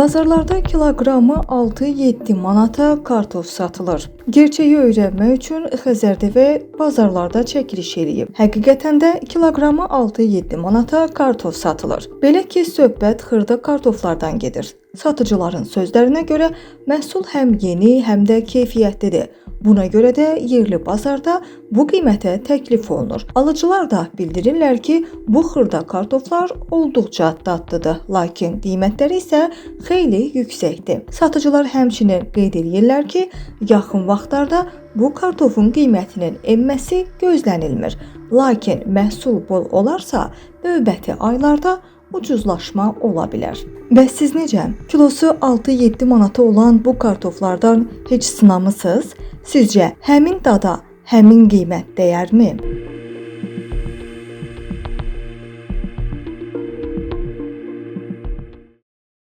Bazarlarda kiloqramı 6-7 manata kartof satılır. Gerçəyi öyrənmək üçün Xəzər TV bazarlarda çəkiliş eləyib. Həqiqətən də kiloqramı 6-7 manata kartof satılır. Belə ki, söhbət xırda kartoflardan gedir. Satıcıların sözlərinə görə məhsul həm yeni, həm də keyfiyyətlidir. Buna görə də yerli bazarda bu qiymətə təklif olunur. Alıcılar da bildirirlər ki, bu xırda kartoflar olduqca dadlıdır, lakin qiymətləri isə xeyli yüksəkdir. Satıcılar həmçinin qeyd edirlər ki, yaxın vaxtlarda bu kartofun qiymətinin enməsi gözlənilmir. Lakin məhsul bol olarsa, növbəti aylarda ucuzlaşma ola bilər. Bəs siz necə? Kilosu 6-7 manata olan bu kartoflardan heç sınamısınız? Sizcə həmin dada, həmin qiymət dəyərmi?